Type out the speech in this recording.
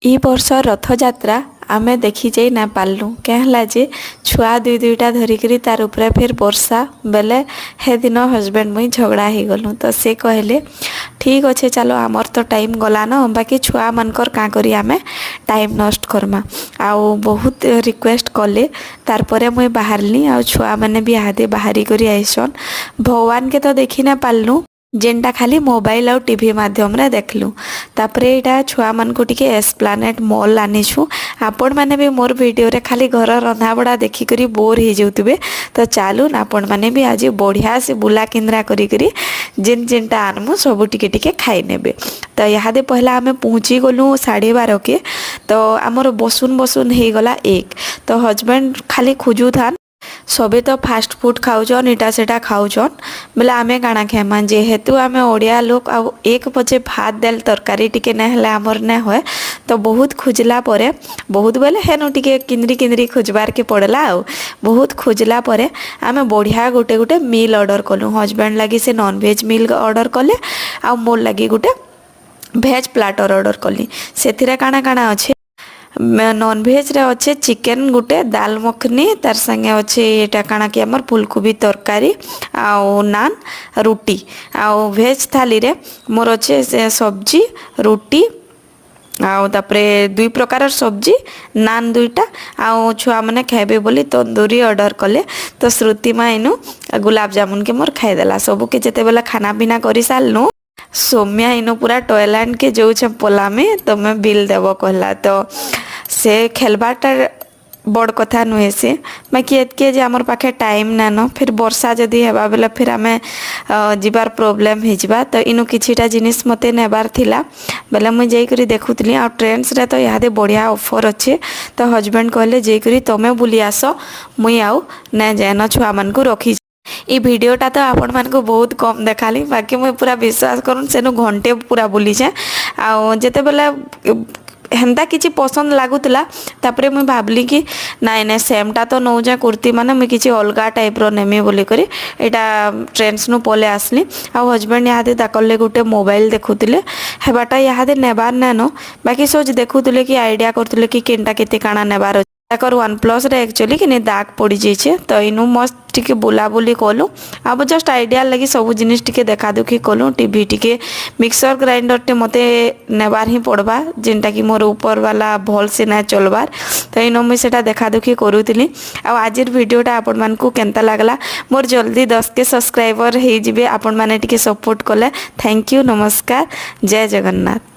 ଇ ବର୍ଷ ରଥଯାତ୍ରା ଆମେ ଦେଖି ଯାଇ ନା ପାରିଲୁ। କାଁ ହେଲା ଯେ ଛୁଆ ଦୁଇ ଦୁଇଟା ଧରିକିରି, ତାର ଉପରେ ଫେର୍ ବର୍ଷା ବେଲେ ହେଦିନ ହଜବେଣ୍ଡ ମୁଇଁ ଝଗଡ଼ା ହେଇଗଲୁ। ତ ସେ କହିଲେ, ଠିକ୍ ଅଛେ, ଚାଲ, ଆମର ତ ଟାଇମ୍ ଗଲାନ, ବାକି ଛୁଆମାନଙ୍କର କାଁ କରି ଆମେ ଟାଇମ୍ ନଷ୍ଟ କର୍ମା? ଆଉ ବହୁତ ରିକ୍ୱେଷ୍ଟ କଲେ, ତାର୍ ପରେ ମୁଇଁ ବାହାରିଲି ଆଉ ଛୁଆମାନେ ବି ଇହାଦେ ବାହାରି କରି ଆଇସନ୍। ଭଗବାନକେ ତ ଦେଖି ନା ପାରିଲୁ, ଯେନ୍ଟା ଖାଲି ମୋବାଇଲ ଆଉ ଟିଭି ମାଧ୍ୟମରେ ଦେଖିଲୁ। ତାପରେ ଏଇଟା ଛୁଆମାନଙ୍କୁ ଟିକେ ଏସ୍ପ୍ଲାନେଟ୍ ମଲ୍ ଆନିଛୁ। ଆପଣମାନେ ବି ମୋର୍ ଭିଡ଼ିଓରେ ଖାଲି ଘର ରନ୍ଧାବଢ଼ା ଦେଖିକରି ବୋର୍ ହେଇଯାଉଥିବେ। ତ ଚାଲୁନ୍, ଆପଣମାନେ ବି ଆଜି ବଢ଼ିଆ ସେ ବୁଲା କିନ୍ଦ୍ରା କରିକରି ଯେନ୍ ଯେନ୍ଟା ଆନମୁ, ସବୁ ଟିକେ ଟିକେ ଖାଇନେବେ। ତ ଇହାଦେ ପହିଲା ଆମେ ପହଞ୍ଚି ଗଲୁ 12:30କେ। ତ ଆମର ବସୁନ୍ ବସୁନ୍ ହେଇଗଲା 1। ତ ହଜବେଣ୍ଡ ଖାଲି ଖୋଜୁଥାନ୍, ସବେ ତ ଫାଷ୍ଟ ଫୁଡ୍ ଖାଉଛନ୍, ଇଟା ସେଟା ଖାଉଛନ୍, ବେଲେ ଆମେ କାଣା ଖାଏମା? ଯେହେତୁ ଆମେ ଓଡ଼ିଆ ଲୋକ୍ ଆଉ ଏକ ପଛେ ଭାତ, ଦାଲ୍, ତରକାରୀ ଟିକେ ନାଇଁ ହେଲେ ଆମର୍ ନାଇଁ ହୁଏ। ତ ବହୁତ ଖୋଜଲା ପରେ, ବହୁତ ବେଲେ ହେନୁ ଟିକେ କିନ୍ଦ୍ରି କିନ୍ଦ୍ରି ଖୋଜବାର୍କେ ପଡ଼ଲା। ଆଉ ବହୁତ ଖୋଜଲା ପରେ ଆମେ ବଢ଼ିଆ ଗୋଟେ ଗୋଟେ ମିଲ୍ ଅର୍ଡ଼ର କଲୁ। ହଜବେଣ୍ଡ ଲାଗି ସେ ନନ୍ଭେଜ୍ ମିଲ୍ ଅର୍ଡ଼ର କଲେ ଆଉ ମୋର୍ ଲାଗି ଗୋଟେ ଭେଜ୍ ପ୍ଲାଟର ଅର୍ଡ଼ର କଲି। ସେଥିରେ କାଣା କାଣା ଅଛେ? ନନଭେଜରେ ଅଛେ ଚିକେନ୍ ଗୋଟେ, ଦାଲ ମଖନି, ତାର ସାଙ୍ଗେ ଅଛେ ଏଇଟା କାଣା କି ଆମର ଫୁଲକୋବି ତରକାରୀ ଆଉ ନାନ୍, ରୁଟି। ଆଉ ଭେଜ୍ ଥାଲିରେ ମୋର ଅଛେ ସେ ସବଜି, ରୁଟି ଆଉ ତାପରେ ଦୁଇ ପ୍ରକାରର ସବଜି, ନାନ୍ ଦୁଇଟା। ଆଉ ଛୁଆମାନେ ଖାଇବେ ବୋଲି ତନ୍ଦୁରୀ ଅର୍ଡ଼ର କଲେ। ତ ଶ୍ରୁତିମା ଇନୁ ଗୁଲାବ ଜାମୁନକେ ମୋର ଖାଇଦେଲା। ସବୁକେ ଯେତେବେଲେ ଖାନା ପିନା କରି ସାରିଲୁ, ସୌମ୍ୟା ଇନୁ ପୁରା ଟୟଲ୍ୟାଣ୍ଡକେ ଯାଉଛେ ପଲାମି, ତମେ ବିଲ୍ ଦେବ କହିଲା। ତ ସେ ଖେଲବାରଟା ବଡ଼ କଥା ନୁହେଁ ସେ, ବାକି ଏତ୍କି ଯେ ଆମର ପାଖେ ଟାଇମ୍ ନାଇନ। ଫିର୍ ବର୍ଷା ଯଦି ହେବା ବେଲେ ଫିର୍ ଆମେ ଯିବାର ପ୍ରୋବ୍ଲେମ୍ ହେଇଯିବା। ତ ଇନୁ କିଛିଟା ଜିନିଷ୍ ମୋତେ ନେବାର ଥିଲା ବେଲେ ମୁଇଁ ଯାଇକରି ଦେଖୁଥିଲି। ଆଉ ଟ୍ରେଣ୍ଡସରେ ତ ଇହାଦେ ବଢ଼ିଆ ଅଫର୍ ଅଛେ। ତ ହଜବେଣ୍ଡ କହିଲେ, ଯାଇକରି ତମେ ବୁଲି ଆସ, ମୁଇଁ ଆଉ ନାଇଁ ଯାଏନ, ଛୁଆମାନଙ୍କୁ ରଖି। ଇ ଭିଡ଼ିଓଟା ତ ଆପଣମାନଙ୍କୁ ବହୁତ କମ୍ ଦେଖାଲି, ବାକି ମୁଇଁ ପୁରା ବିଶ୍ୱାସ କରୁନ୍, ସେନୁ ଘଣ୍ଟେ ପୁରା ବୁଲିଛେଁ। ଆଉ ଯେତେବେଲେ ହେନ୍ତା କିଛି ପସନ୍ଦ ଲାଗୁଥିଲା, ତାପରେ ମୁଇଁ ଭାବଲି କି ନାଇଁ ନାଇଁ, ସେମ୍ଟା ତ ନଉଛେଁ କୁର୍ତ୍ତୀ ମାନେ, ମୁଇଁ କିଛି ଅଲଗା ଟାଇପ୍ର ନେମି ବୋଲିକରି ଏଇଟା ଟ୍ରେଣ୍ଡସ୍ନୁ ପଲେଇ ଆସିଲି। ଆଉ ହଜବେଣ୍ଡ ଇହାଦେ ତାକର୍ ଲାଗି ଗୋଟେ ମୋବାଇଲ ଦେଖୁଥିଲେ। ହେବାଟା ଇହାଦେ ନେବାର୍ ନାଇନ, ବାକି ସୋଚ ଦେଖୁଥିଲେ କି ଆଇଡ଼ିଆ କରୁଥିଲେ କି କେନ୍ଟା କେତେ କାଣା ନେବାର ଅଛି। ତାକର ୱାନ୍ ପ୍ଲସ୍ରେ ଆକ୍ଚୁଆଲି କିନି ଦାଗ ପଡ଼ିଯାଇଛେ। ତ ଇନୁ ମସ୍ତ ଟିକେ ବୁଲାବୁଲି କଲୁ ଆଉ ଜଷ୍ଟ ଆଇଡ଼ିଆ ଲାଗି ସବୁ ଜିନିଷ ଟିକେ ଦେଖାଦୁଖି କଲୁ। ଟିଭି ଟିକେ, ମିକ୍ସର ଗ୍ରାଇଣ୍ଡରଟେ ମୋତେ ନେବାର୍ ହିଁ ପଡ଼ବା, ଯେନ୍ଟାକି ମୋର ଉପର ବାଲା ଭଲସେ ନାଇଁ ଚଲବାର୍। ତ ଇନୁ ମୁଇଁ ସେଟା ଦେଖାଦୁଖି କରୁଥିଲି। ଆଉ ଆଜିର ଭିଡ଼ିଓଟା ଆପଣମାନଙ୍କୁ କେନ୍ତା ଲାଗଲା? ମୋର ଜଲ୍ଦି 10K subscriber ହେଇଯିବେ, ଆପଣମାନେ ଟିକେ ସପୋର୍ଟ କଲେ। Thank you, ନମସ୍କାର, ଜୟ ଜଗନ୍ନାଥ।